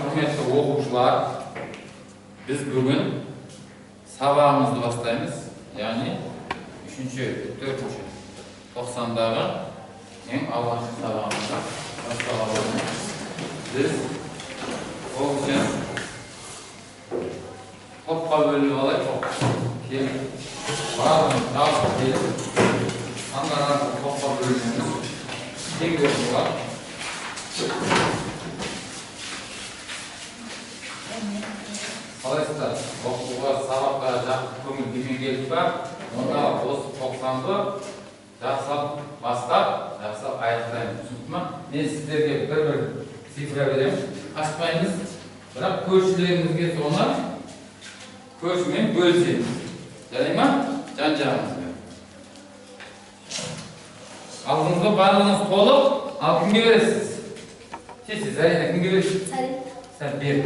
Құрметті оқушылар, біз бүгін сабағымызды бастаймыз. Яғни 3-ші, 4-ші тоқсандағы ең алғашқы сабағымызды бастағалы. Біз ол үшін топқа бөлініп алайық. Келіп, барлығын жалпы келіп, сандар арқылы топқа бөлінеміз. Тең болады. Қалайсыздар? Оқуға, сабаққа жақсы көңіл күймен келдік па? Онда осы тоқсанды жақсылап бастап, жақсылап аяқтаймыз. Түсінікті ма? Мен сіздерге бір-бір цифра беремін. Ашпаймыз. Бірақ көршілерімізге соны көршімен бөлісеміз. Жарай ма? Жан-жағымызбен. Алдыңызға барлығыңыз толық, ал кімге бересіз? Тез, Зарина, кімге бересіз? Сәл бер.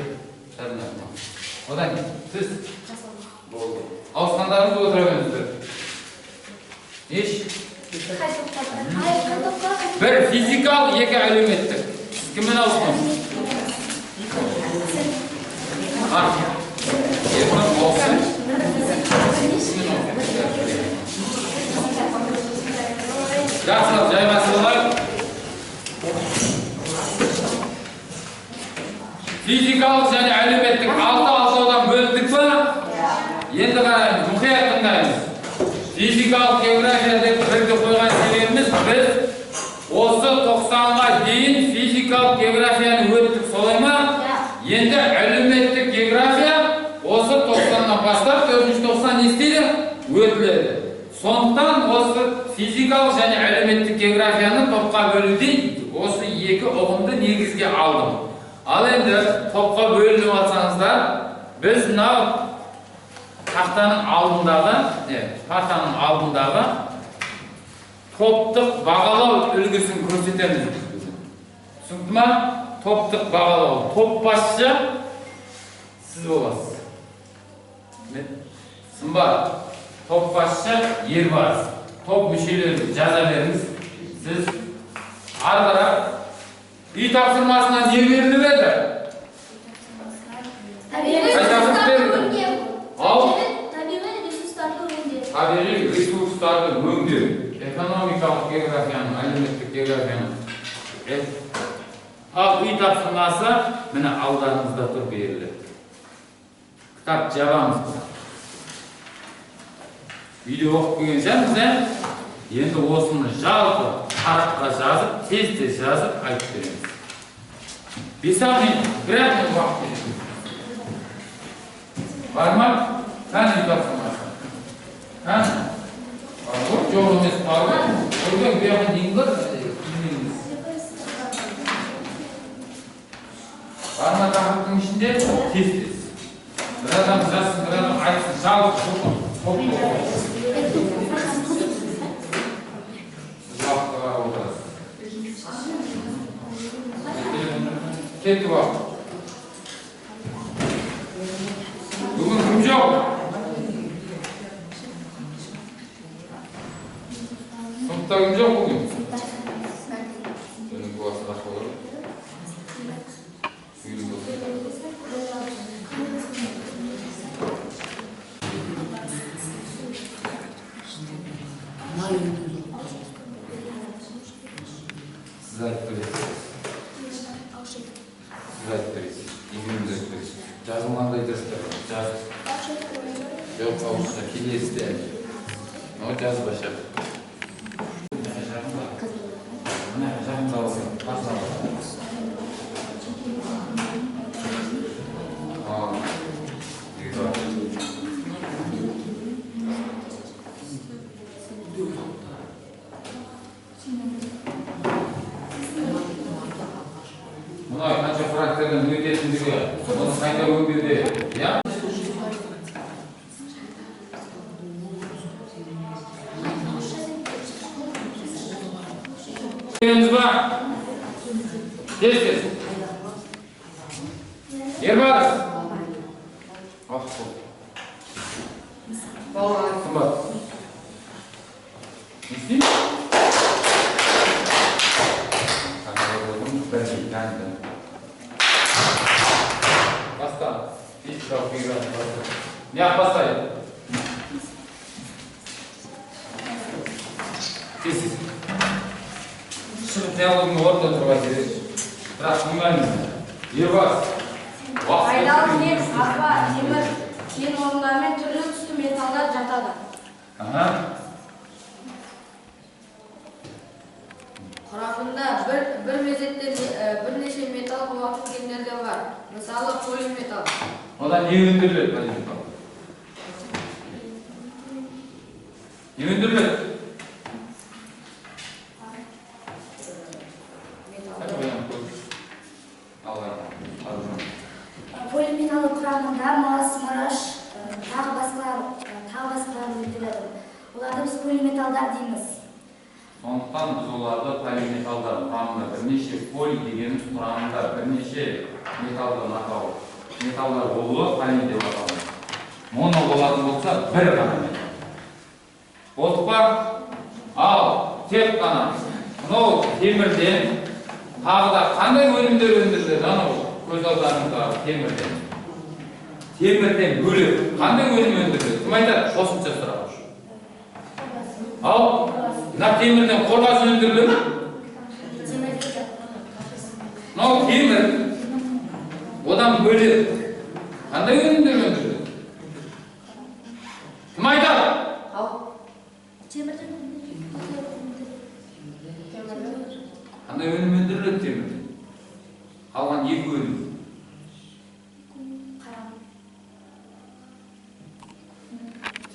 Зарина. Одан кейін сіз болды. Ауысқандарыңыз отыра беріңіздер. Еш? Бір физикалық, екі әлеуметтік. Сіз кіммен ауысқансыз? Еркін ауыссын. Жақсылап жайғасып алайық. Физикалық және әлеуметтік алты алтаудан бөлдік па? Енді қараймыз, мұқият тыңдаймыз. Физикалық география деп бірді қойған себебіміз, біз осы 90-ға дейін физикалық географияны өттік, солай ма? Енді әлеуметтік география осы 90-нан бастап 4-ші 90 не істейді? Өтіледі. Сондықтан осы физикалық және әлеуметтік географияны топқа бөлуде осы екі ұғымды негізге алдым. Ал енді топқа бөлініп алсаңыздар, біз мынау тақтаның алдындағы, партаның алдындағы топтық бағалау үлгісін көрсетеміз. Түсінікті ма? Топтық бағалау. Топ басшы сіз боласыз. Сымбат, топ басшы Ербарыс. Топ мүшелері жаза беріңіз. Сіз ары қарап үй тапсырмасына не беріліп еді? Табиғи ресурстарды өңдеу. Экономикалық географияның, әлеуметтік географияның. Ал үй тапсырмасы міне алдарыңызда тұр беріледі. Кітап жабамыз. Үйде оқып келген шығармыз, ә? Енді осыны жалпы параққа жазып, тез-тез жазып айтып береміз. 5-ақ минут, бір-ақ минут уақыт кетеді. Бар ма? Қане үй тапсырмасы? Қане? Бар ғой, жоқ емес, бар ғой. Көрген бұл жақта нең бар? Білмейміз. Бар ма тақырыптың ішінде? Тез-тез. Бір адам жазсын, бір адам айтсын, жалпы топ. Сіз уақытқа қарап отырасыз. Кетті уақыт. Бүгін кім жоқ? Сыныпта кім жоқ бүгін? Менің классым ашық болады. Сіз айтып бересіз. Сіз айтып бересіз. Екеуіңіз айтып бересіз. Жазылғанды айтасыздар. Жазып. Жоқ, ауызша келесіде әлі. Мынау жазбаша. Мына жақында аласың. Қасына аласың. Ал. Мұнай қанша фракциядан өтетіндігі, оны қайта өңдеуде, иә? Келеміз ба? Тез-тез. Ербарыс. Сымбат. Не істейміз? Бірдей, Неғып бастайық? Тез, тез. Шығып диалогың орында тұрып айта берші. Бірақ тыңдаймыз. Ербас. Пайдалы кен, арпа, темір, кен орындары мен түрлі түсті металдар жатады. Аха. Құрамында бір мезетте бірнеше металл болатын кендер де бар. Мысалы, полиметалл. Одан не өндіріледі, полиметалл? Не өндіріледі? Металл. Полиметалдың құрамында мыс, мырыш, тағы басқалар өндіріледі. Оларды біз полиметалдар дейміз. Сондықтан біз оларды полиметалдар құрамында бірнеше поли дегеніміз құрамында бірнеше металдың атауы. Металдар болуы поли деп аталады. Моно болатын болса бір ғана металл. Болдық па? Ал тек қана мынау темірден тағы да қандай өнімдер өндіріледі? Анау көз алдарыңыздағы темірден. Темірден бөлек қандай өнім өндіріледі? Кім айтады? Қосымша сұрақ. Ал мына темірден қорғасын өндіріле ме? Мынау темір. Одан бөлек қандай өнімдер өндіріледі? Кім айтады? Темірден қандай өнім өндіріледі темірден? Қалған екі өнім.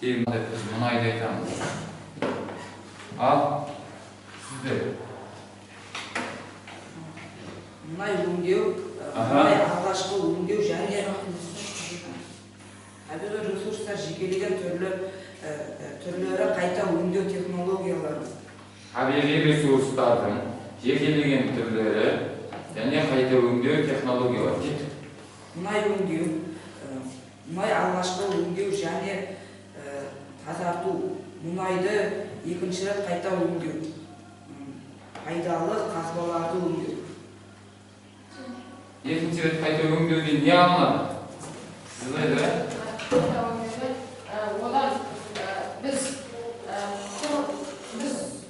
Темір деп біз мұнайды айтамыз. Ал сіздер? Мұнай өңдеу, мұнай алғашқы өңдеу және табиғи ресурстар жекелеген түрлері қайта өңдеу технологиялары. Табиғи ресурстардың жекелеген түрлері және қайта өңдеу технологиялары. Кеттік. Мұнай өңдеу, мұнай алғашқы өңдеу және тазарту, мұнайды екінші рет қайта өңдеу, пайдалы қазбаларды өңдеу. Екінші рет қайта өңдеуден не алынады? Сіз айтады, ә? Қайта өңдеуден, одан, біз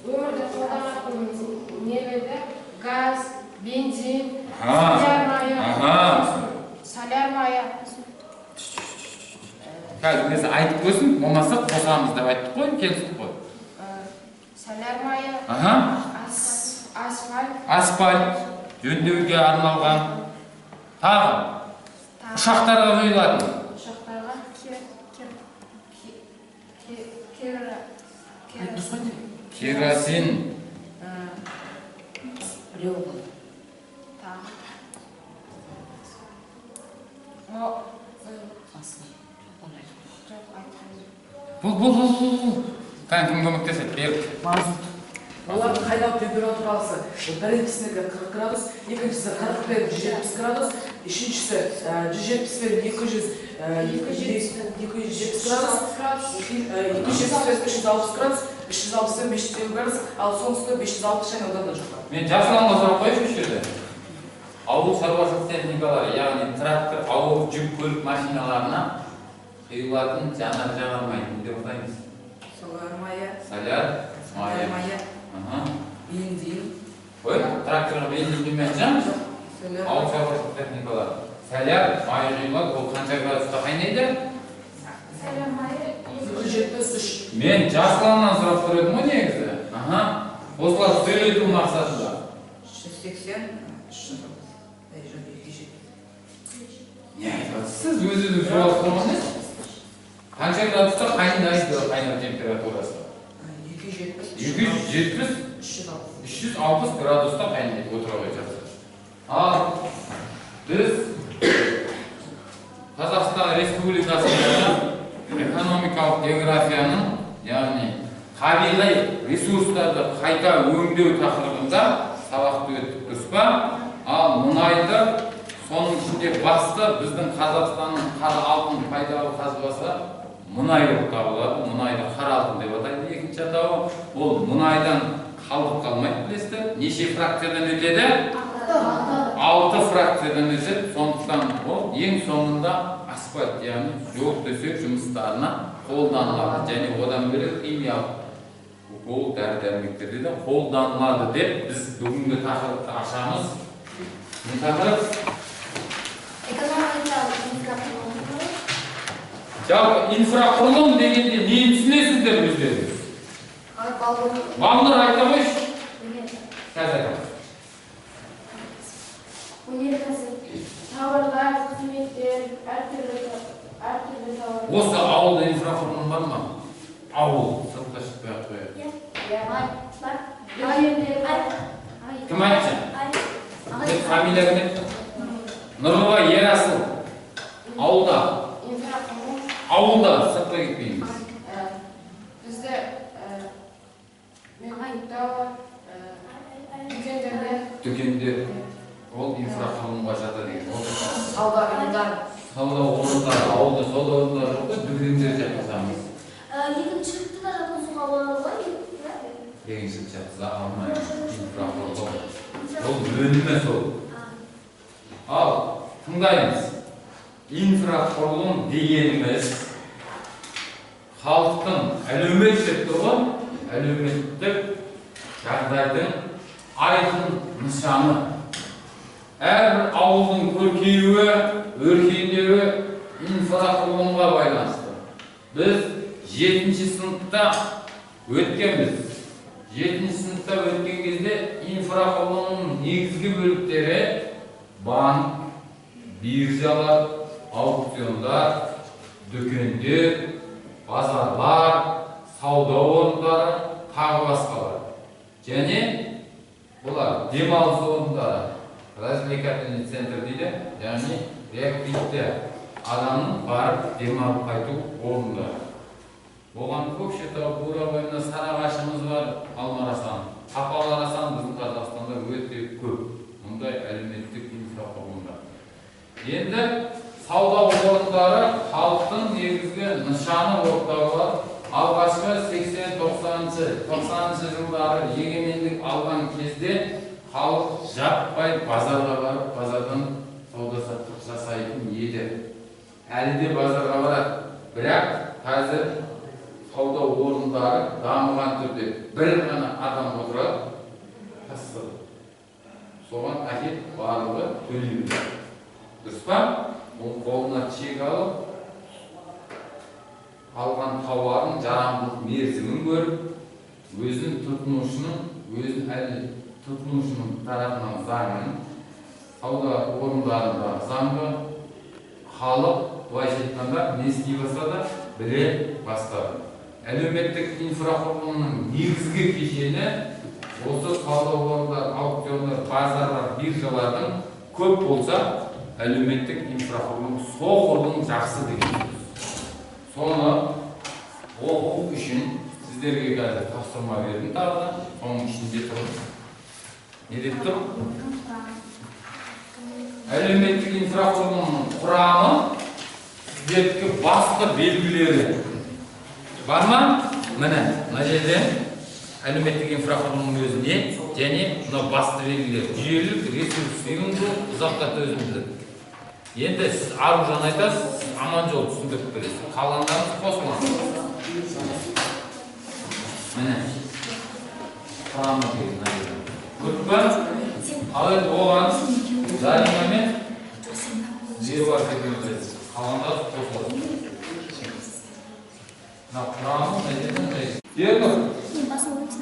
өмірде қолданатын нелерді, газ, бензин, соляр майы, соляр майы. Қазір өзі айтып көрсін, болмаса қосамыз деп айттық қой, келістік қой. Соляр майы, асфальт. Асфальт жөндеуге арналған. Тағы ұшақтарға құйылатын. Ұшақтарға керосин. Тағы. Бұл, бұл, бұл, бұл, бұл. Кәне, кім көмектеседі? Берік. Мазут. Олардың қайнау температурасы біріншісінікі 40 градус, екіншісі 40 пен 170 градус, үшіншісі 170 пен 270 градус, 270 пен 360 градус, 360 пен 550 градус, ал соңғысы 560 және одан да жоғары. Мен Жасұланға сұрақ қояйыншы осы жерде. Ауыл шаруашылық техникалары, яғни трактор, ауыр жүк көлік машиналарына құйылатын жанар жағармай не деп атаймыз? Соляр майы. Соляр майы. Майы. Бензин. Ой, тракторға бензин құймайтын шығармыз? Соляр. Ауыл шаруашылық техникалары. Соляр майы құйылады, ол қанша градуста қайнайды? Соляр майы 273. Мен Жасұланнан сұрап тұр едім ғой негізі. Осылар сөйлету мақсатында. 180, 360. Ай, жоқ, 270. Не айтып жатсыз? Сіз өз-өзіңіз сұрап тұрған емес. Қанша градуста қайнайды қайнау температурасы? 270. 270, 360. 360 градуста қайнайды. Отыра ғой жақсы. Ал біз Қазақстан Республикасында экономикалық географияның, яғни табиғи ресурстарды қайта өңдеу тақырыбында сабақты өттік, дұрыс па? Ал мұнайды, соның ішінде басты біздің Қазақстанның қара алтын пайдалы қазбасы мұнай болып табылады. Мұнайды қара алтын деп атайды, екінші атауы. Ол мұнайдан қалдық қалмайды, білесіздер. Неше фракциядан өтеді? 6 фракциядан өтеді. Сондықтан ол ең соңында асфальт Асфальт, яғни жол төсек жұмыстарына қолданылады. Және одан бөлек химиялық укол, дәрі-дәрмектерде де қолданылады деп біз бүгінгі тақырыпты ашамыз. Не тақырып? Экономикалық инфрақұрылым. Жалпы инфрақұрылым дегенде нені түсінесіздер өздеріңіз? Балнұр, айта қойшы. Қазір айтамыз. Өнеркәсіп, тауарлар, қызметтер, әртүрлі тауарлар. Осы ауылда инфрақұрылым бар ма? Ауыл, сыртқа шықпай ақ қояйық. Бар. Дүкендер. Кім айтты? Фамилия кім еді? Нұрлыбай Ерасыл. Ауылда. Инфрақұрылым. Ауылда, сыртқа кетпейміз. Бізде мектепте, дүкендерде. Дүкендер. Ол инфрақұрылымға жатады деген. Сауда ұйымдары. Сауда орындары, ауылда сауда орындары жоқ қой, дүкендер жатқызамыз. Егіншілікті де жатқызуға болады ғой? Егіншілік жатқыза алмаймыз. Инфрақұрылым. Ол өнімі сол. Ал, тыңдаймыз. Инфрақұрылым дегеніміз халықтың әлеуметтік тұр ғой, әлеуметтік жағдайдың айқын нышаны. Әрбір ауылдың көркеюі, өркендеуі инфрақұрылымға байланысты. Біз 7-ші сыныпта өткенбіз. 7-ші сыныпта өткен кезде инфрақұрылымның негізгі бөліктері банк, биржалар, аукциондар, дүкендер, базарлар, сауда орындары, тағы басқалар. Және бұлар демалыс орындары, развлекательный центр дейді, яғни реактивті адамның барып демалып қайту орындары. Оған Көкшетау, Бурабай, Сарыағашымыз бар, Алмарасан. Қапал-Арасан біздің Қазақстанда өте көп. Мұндай әлеуметтік инфрақұрылымдар. Енді сауда орындары халықтың негізгі нышаны болып табылады. Алғашқы 80-90 жылдары егемендік алған кезде халық жаппай базарға барып, базардан сауда-саттық жасайтын еді. Әлі де базарға барады. Бірақ қазір сауда орындары дамыған түрде бір ғана адам отырады, кассада. Соған әкеп барлығы төлейді. Дұрыс па? Ол қолына чек алып, алған тауарын жарамдылық мерзімін көріп, өзінің тұтынушының, өзінің әлі тұтынушының тарапынан заңын, сауда орындарындағы заңды халық былайша айтқанда не істей бастады, біле бастады. Әлеуметтік инфрақұрылымның негізгі кешені осы сауда орындары, аукциондар, базарлар, биржалардың көп болса, әлеуметтік инфрақұрылым соғұрлым жақсы деген сөз. Соны оқу үшін сіздерге қазір тапсырма бердім тағы да, соның ішінде тұр. Не деп тұр? Әлеуметтік инфрақұрылымның құрамы, сіздердікі басты белгілері бар ма? Міне, мына жерде әлеуметтік инфрақұрылымның өзі не және мына басты белгілері: жүйелік, ресурс сыйымдылық, ұзаққа төзімділік. Енді сіз Аружан айтасыз, сіз Аманжол түсіндіріп бересіз. Қалғандарыңыз қосылыңыз. Міне, құрамы деген мына жерде. Көрдік па? Ал енді оған Зарина мен Зеруар деген қалғандарыңыз қосылады. Мына құрамы мына жерде мындай. Ернұр,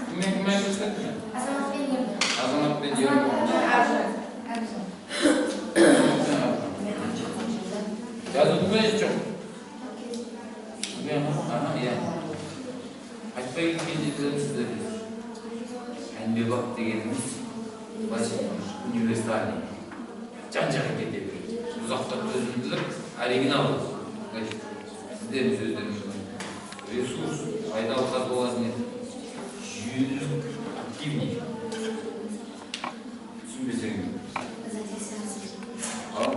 кіммен кім айтасың? Азаматпен Ернұр. Азаматпен Ернұр. Жазуды ма жоқ? Иә. Айтпай кеткен жерлерін сіздер білесіз. Әмбебап дегеніміз былайша универсальный. Жан-жаққа кете береді. Ұзақта төзімділік, оригинал. Сіздердің сөздеріңіз. Ресурс, пайдалы қазбалар не? Жүйелік, активный. Түсінбесеңіз. Ал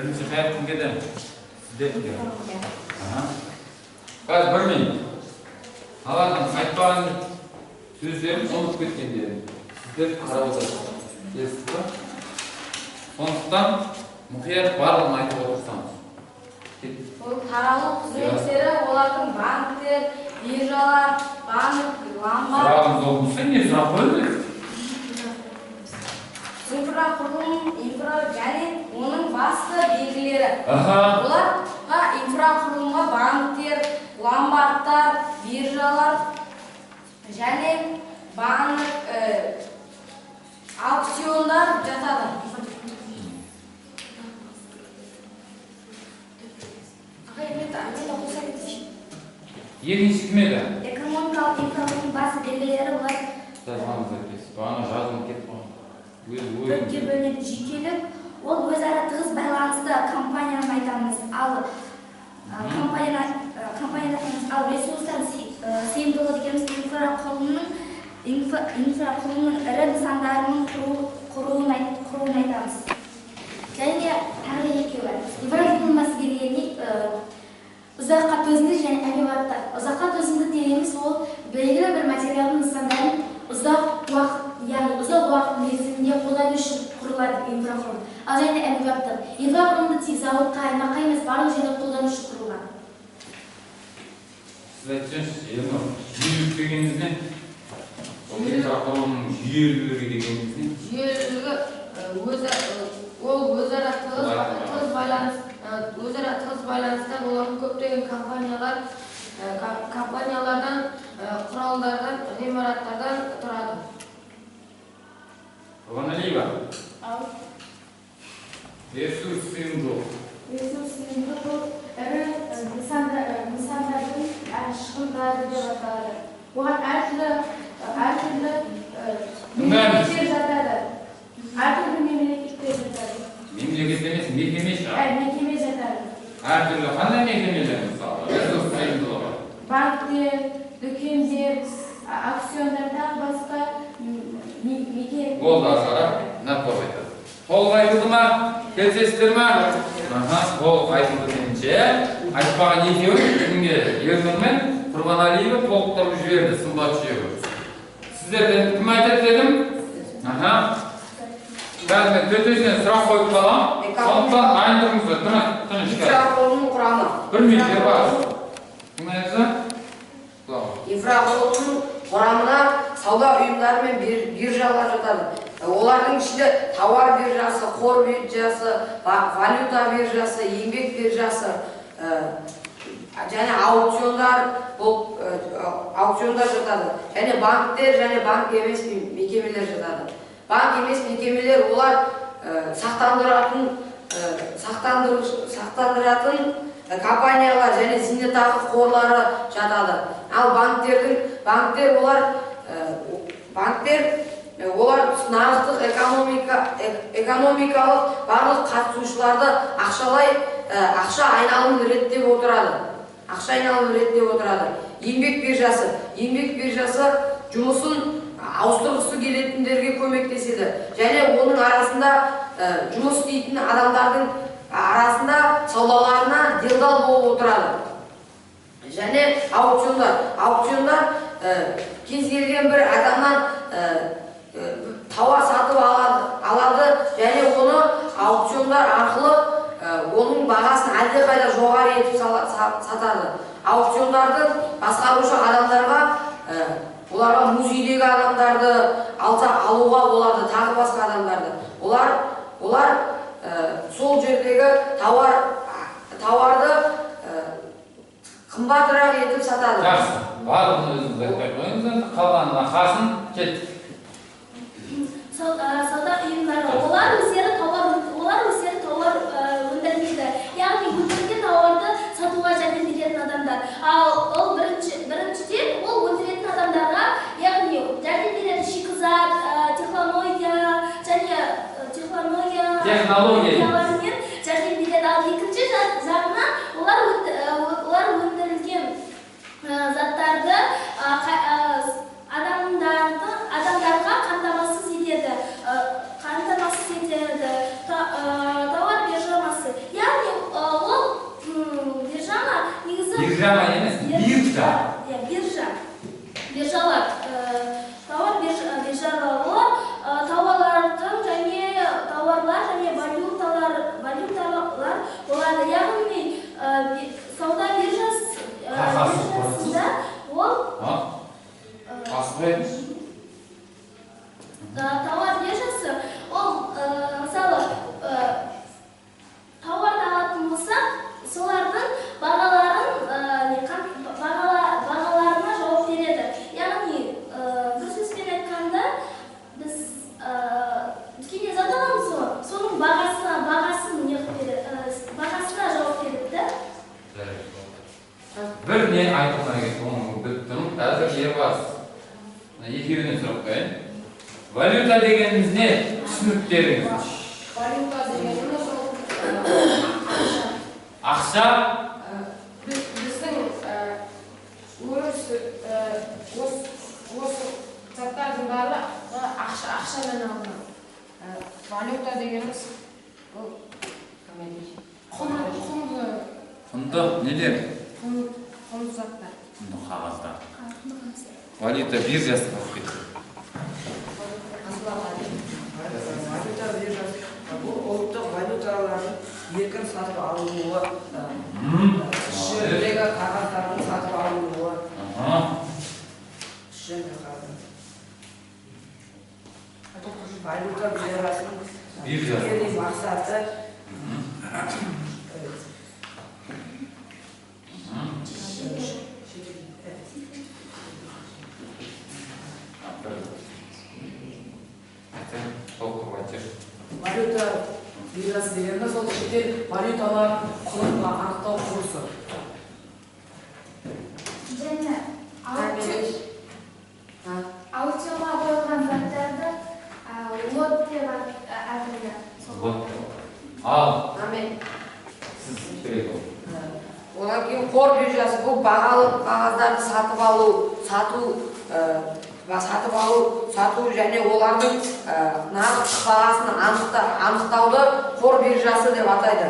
Бірінші қаяқ кімге де? Сіздерге. Қазір бір минут. Алардың айтпаған сөздерін ұмытып кеткендерін сіздер қарап отырсыздар. Келістік па? Сондықтан мұқият барлығын айтып отырсаңыз. Ол таралу қызметтері, олардың банктер, биржалар, банк, ломбард. Сұрағыңыз болмаса не сұрақ қойдыңыз? Инфрақұрылым, инфра және оның басты белгілері. Оларға инфрақұрылымға банктер, ломбардтар, биржалар және банк, аукциондар жатады. Екінші кім еді? Экономикалық инфрақұрылымның басты белгілері олар төртке бөлінеді. Жекелік, ол өзара тығыз байланысты компанияны айтамыз. Ал компанияны айтамыз. Ал ресурстар сыйымдылығы дегеніміз инфрақұрылымның ірі нысандарының құруын айтамыз. Және тағы екеуі бар. Инфрақұрылымның басты белгілері ұзаққа төзімді және әмбебапты. Ұзаққа төзімді дегеніміз ол белгілі бір материалдың нысандарын ұзақ уақыт, яғни ұзақ уақыт мерзімінде қолдану үшін құрылады инфрақұрылым. Ал және әмбебаптық. Инфрақұрылымды тек зауытқа, аймаққа емес, барлық жерде қолдану үшін құрылған. Сіз айтсаңызшы, Елнұр, жүйелік дегеніңіз не? Ол инфрақұрылымның жүйелілігі дегеніңіз не? Жүйелілігі ол өзара тығыз байланыс, өзара тығыз байланыста болатын көптеген компаниялардан, құралдардан, ғимараттардан тұрады. Құрбаналиева. Ресурс сыйымдылық. Ресурс сыйымдылық ол ірі нысандардың шығындары деп аталады. Оған әртүрлі мемлекеттер жатады. Әртүрлі мемлекеттер жатады. Мемлекет емес, мекеме шығар. Мекеме жатады. Әртүрлі қандай мекемелер мысалы? Ресурс сыйымдылығы. Банктер, дүкендер, аукциондар, тағы басқа мекеме. Болды, Асқар, мына топ айтады. Толық айтылды ма? Келісесіздер ма? Толық айтылды меніңше. Айтпаған екеуін кімге? Ернұр мен Құрбаналиева толықтырып жіберді, сымбат үшеуі. Сіздерден кім айтады дедім? Қазір мен төтесінен сұрақ қойып қаламын. Сондықтан дайын тұрыңыздар, тыныш. Инфрақұрылымның құрамы. Бір минут, Ербас. Кім айтса? Инфрақұрылымның құрамына сауда ұйымдары мен биржалар жатады. Олардың ішінде тауар биржасы, қор биржасы, валюта биржасы, еңбек биржасы және аукциондар жатады. Және банктер және банк емес мекемелер жатады. Банк емес мекемелер олар сақтандыратын компаниялар және зейнетақы қорлары жатады. Ал банктер олар нарықтық экономикалық барлық қатысушыларды ақша айналымын реттеп отырады. Ақша айналымын реттеп отырады. Еңбек биржасы жұмысын ауыстырғысы келетіндерге көмектеседі. Және оның арасында жұмыс істейтін адамдардың арасында саудаларына делдал болып отырады. Және аукциондар кез келген бір адамнан тауар сатып алады және оны аукциондар арқылы оның бағасын әлдеқайда жоғары етіп сатады. Аукциондарды басқарушы адамдарға, оларға музейдегі адамдарды алуға болады, тағы басқа адамдарды. Олар сол жердегі тауарды қымбатырақ етіп сатады. Жақсы, барлығын өзіңіз айтпай қойыңыз, енді қалғанына қасын кеттік. Сауда ұйымдары, олар өздері тауар өндірмейді. Яғни өндірген тауарды сатуға жәрдем беретін адамдар. Ал ол біріншіден ол өндіретін адамдарға, яғни жәрдем беретін шикізат, технология және технологиялармен жәрдем береді. Ал екінші жағынан олар өндірілген заттарды адамдарға қамтамасыз етеді. Тауар биржасы, Негізі Биржа ма емес, биржа. Иә, биржа. Биржалар, тауар биржалары, олар тауарлардың және тауарлар және валюталар болады. Яғни сауда биржасында ол тауар биржасы, ол мысалы тауарды алатын болсақ, солардың бағаларына жауап береді. Яғни бір сөзбен айтқанда, біз дүкеннен зат аламыз ғой, соның бағасын бағасына жауап береді да. Бір не айтылмай кетті, оны біліп тұрмын. Қазір Ербас, екеуіне сұрақ қояйын. Валюта дегеніміз не? Түсініктеріңіз. Валюта дегеніміз ол ақша. Біздің осы заттардың барлығы ақшамен алынады. Валюта дегеніміз ол құнды нелер? Құнды заттар. Құнды қағаздар. Валюта биржасы болып кетті. Валюта биржасы бұл ұлттық валюталардың еркін сатып алынуы, ішіндегі қағаздардың сатып алынуы. Валюта биржасының тікелей мақсаты валюта биржасы дегеніміз ол шетел валюталарын құнын анықтау құрылысы. Және аукционға қойылған заттарды лот деп атайды. Лот. Ал сіз керек ол. Одан кейін қор биржасы бұл бағалы қағаздарды сатып алу, сату және олардың нарықтық бағасын анықтауды қор биржасы деп атайды.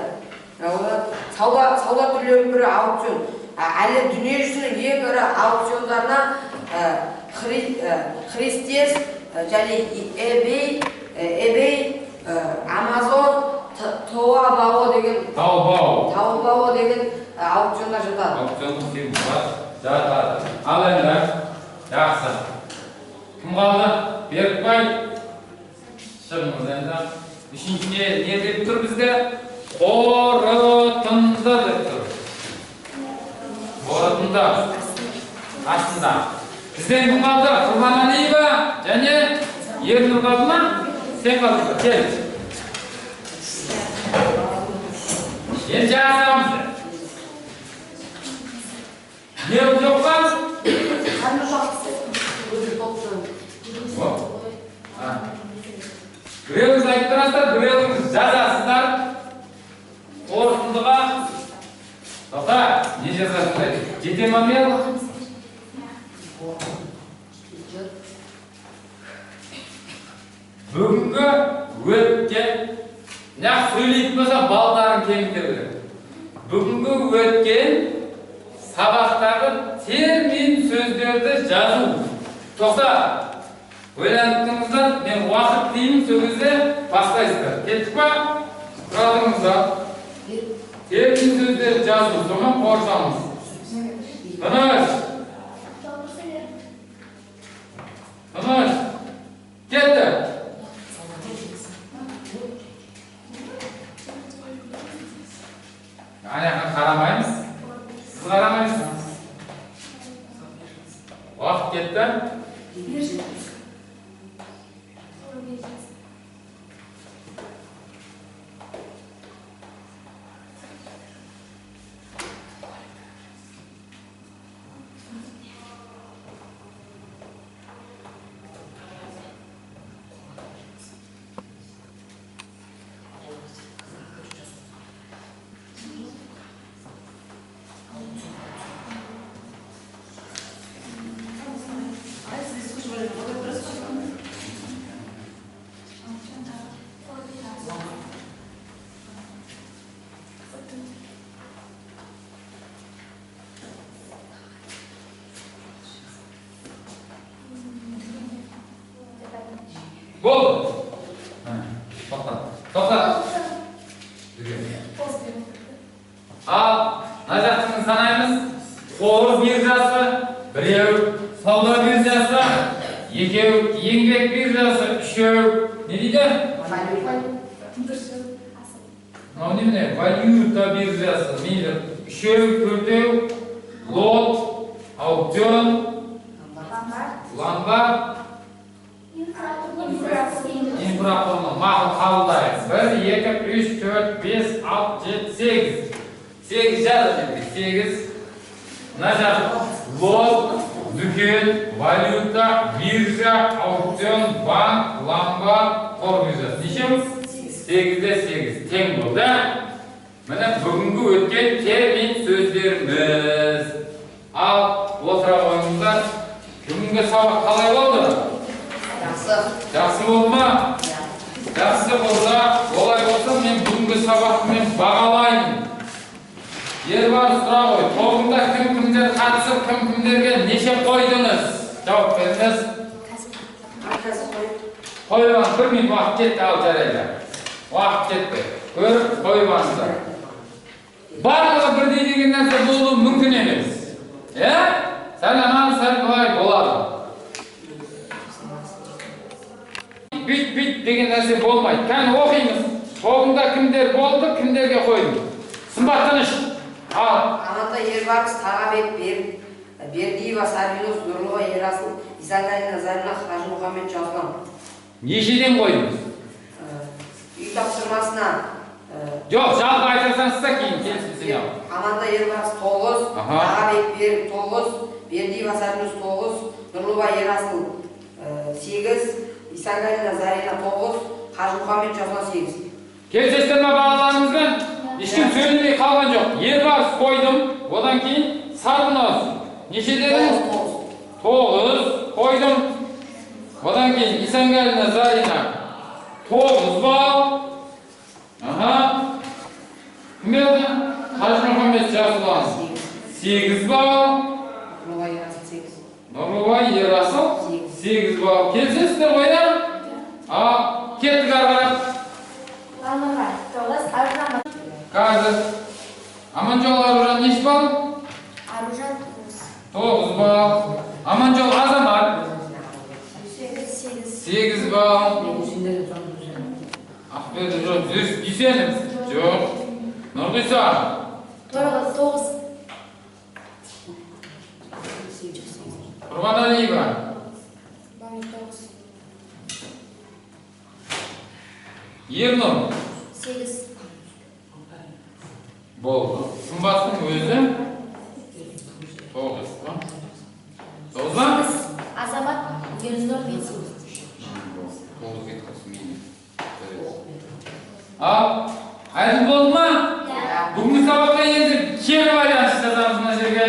Сауда түрлерінің бірі аукцион. Әлі дүниежүзінің ең ірі аукциондарына Christie's және eBay, Amazon, Taobao деген аукциондар жатады. Аукциондық фирмалар жатады. Ал енді жақсы. Кім қалды? Берікбай. Шығыңыз енді. Үшінші не деп тұр бізде? Қорытынды деп тұр. Қорытынды. Астында. Бізден кім қалды? Құрманалиева және Ернұр қалды ма? Сен қалдың ба? Кел. Енді жазамыз. Не жоқ па? Біреуіңіз айтып тұрасыздар, біреуіңіз жазасыздар. Қорытындыға тоқта, не жазасыздар? Жете ма мен? Бүгінгі өткен, нақ сөйлейтін болса балдарын кеміте береді. Бүгінгі өткен сабақтағы термин сөздерді жазу. Тоқта, ойланып тұрыңыздар, мен уақыт деймін, сол кезде бастайсыздар. Кеттік па? Тұра тұрыңыздар. Термин сөздерді жазу, сонымен қорытамыз. Тыныш. Тыныш. Кетті. Аяққа қарамаймыз. Сіз қарамайсыз. Уақыт кетті. Вот. Қор биржасы, біреу, сауда биржасы, екеу, еңбек биржасы, үшеу. Не дейді? Мынау немене? Валюта биржасы. Мейлі. Үшеу, төртеу, лот, аукцион, ломбард, инфрақұрылым. Мақұл, қабылдайық. 1, 2, 3, 4, 5, 6, 7, 8. 8 жазып жібердік. 8. Мына жақ лот, дүкен, валюта, биржа, аукцион, банк, ломбард, қор биржасы. Нешеу? 8-де 8. Тең болды. Міне бүгінгі өткен термин сөздеріміз. Ал отыра қойыңыздар. Бүгінгі сабақ қалай болды? Жақсы. Жақсы болды ма? Жақсы болса, олай болса мен бүгінгі сабақты мен бағалаймын. Ербар сұрақ қой. Тобыңда кім-кімдер қатысып, кім-кімдерге неше қойдыңыз? Жауап беріңіз. Қойған 1 минут уақыт кетті, ал жарайды. Уақыт кетті. Көріп қойғансыздар. Барлығы бірдей деген нәрсе болуы мүмкін емес. Иә? Сәл анан, сәл былай болады. Бүйт-бүйт деген нәрсе болмайды. Кәне оқимыз. Тобыңда кімдер болды, кімдерге қойдың? Сымбат тыныш. Ал. Амантай Ербарыс, Тағабек, Бердиева, Сарбинос, Нұрлыға, Ерасыл, Исангалина, Зарина, Қажымұхамед, Жасұлан. Нешеден қойдыңыз? Үй тапсырмасына. Жоқ, жалпы айтсаңыз да кейін келісім ал. Амантай Ербарыс 9, Тағабек, Берік 9, Бердиева, Сарбинос 9, Нұрлыға, Ерасыл 8, Исангалина, Зарина 9, Қажымұхамед, Жасұлан 8. Келісесіздер ме балаларыңызбен? Ешкім сөйлемей қалған жоқ. Ербарыс қойдым, одан кейін Сарбынос. Неше дедіңіз? 9 қойдым. Одан кейін Исангалина, Зарина 9 балл. Аха. Кім еді? Қажымұхамед, Жасұлан 8 балл. Нұрлыбай Ерасыл 8 балл. Келісесіздер ғой, иә? Ал, кеттік ары қарай. Ланова 9, Аружан. Қазір Аманжол Аружан неше балл? Аружан 9. 9 балл. Аманжол Азамат 8. 8 балл. Ақберді жоқ. Дүйсенов жоқ. Нұрғиса 9. Құрбаналиева 9. Ернұр 8. Болды. Сымбаттың өзі 9 ба? 9 ба? Азамат Ернұр мен 8. 9 кетіп қалсын мейлі. Ал, айқын болды ма? Бүгінгі сабақта енді кері байланыс жазамыз мына жерге.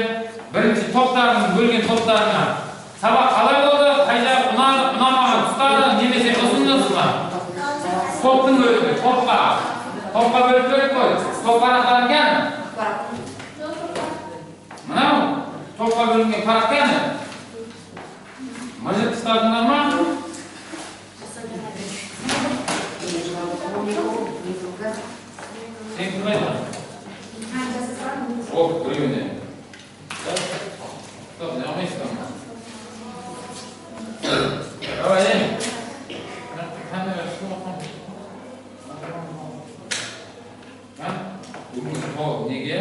Бірінші топтарының, бөлген топтарына. Сабақ қалай болды? Қай жағы ұнады, ұнамаған тұстары немесе ұсыныңыз ма? Топтың бөлімі, топқа. Топқа бөліп керек қой. Топ парақтары кәні? Мынау топқа бөлінген парақ кәні? Мыжып тастадыңдар ма? Сен кім айтқан? О, біреуіне. Стоп, не алмайсың. Давай, ей. Неге?